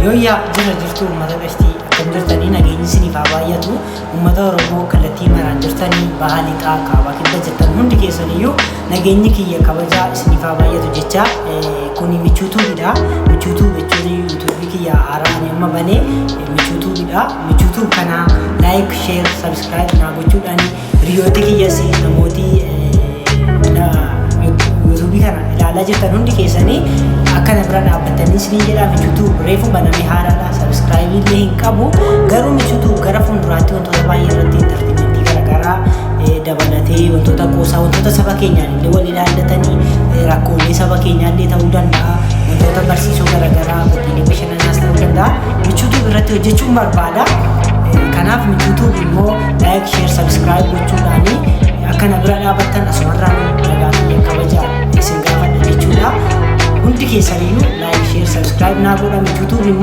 Yooyyaa, jira jirtu uummata qashtii? Akkam jirtanii? Nageenyi isiniif haa baay'atu. Uummata Oromoo kallattii maraan jirtanii, baha, lixaa, kaabaa, kibba jirtan hundi keessaniyyuu nageenyi kiyya kabajaa isiniif haa baay'atu jecha. Kuni Michuutuubidha. Michuutuub jechuun yuutuubii kiyya haaraa ani amma banee Michuutuubidha. Michuutuub kana like, share, subscribe naa gochuudhaan hiriyoota kiyyas, namooti yuutuubii kana ilaalaa jirtan hundi keessanii akkana bira dhaabbatanii isiniin jedha. Michuutuub reefu banamee haaraadha. Subscribe illee hin qabu. Garuu Michuutuub gara fuulduraatti wantoota baay'ee irratti, entertainmentii garaagaraa dabalatee, wantoota qoosaa, wantoota saba keenyaan illee wal ilaallatanii, rakkoolee saba keenyaa illee ta'uu danda'a. Wantoota barsiisoo garaagaraa, qophiilee bashannanaas ta'uu danda'a. Michuutuub irratti hojjechuun barbaada. Kanaaf Michuutuub immoo like, share, subscribe gochuudhaanii akkana bira dhaabbattan asumarraan nagaa kiyya kabajaa isin gaafadha jechuudha. Hundi keessaniyyuu like, share, subscribe naa godha. Michuutuub immoo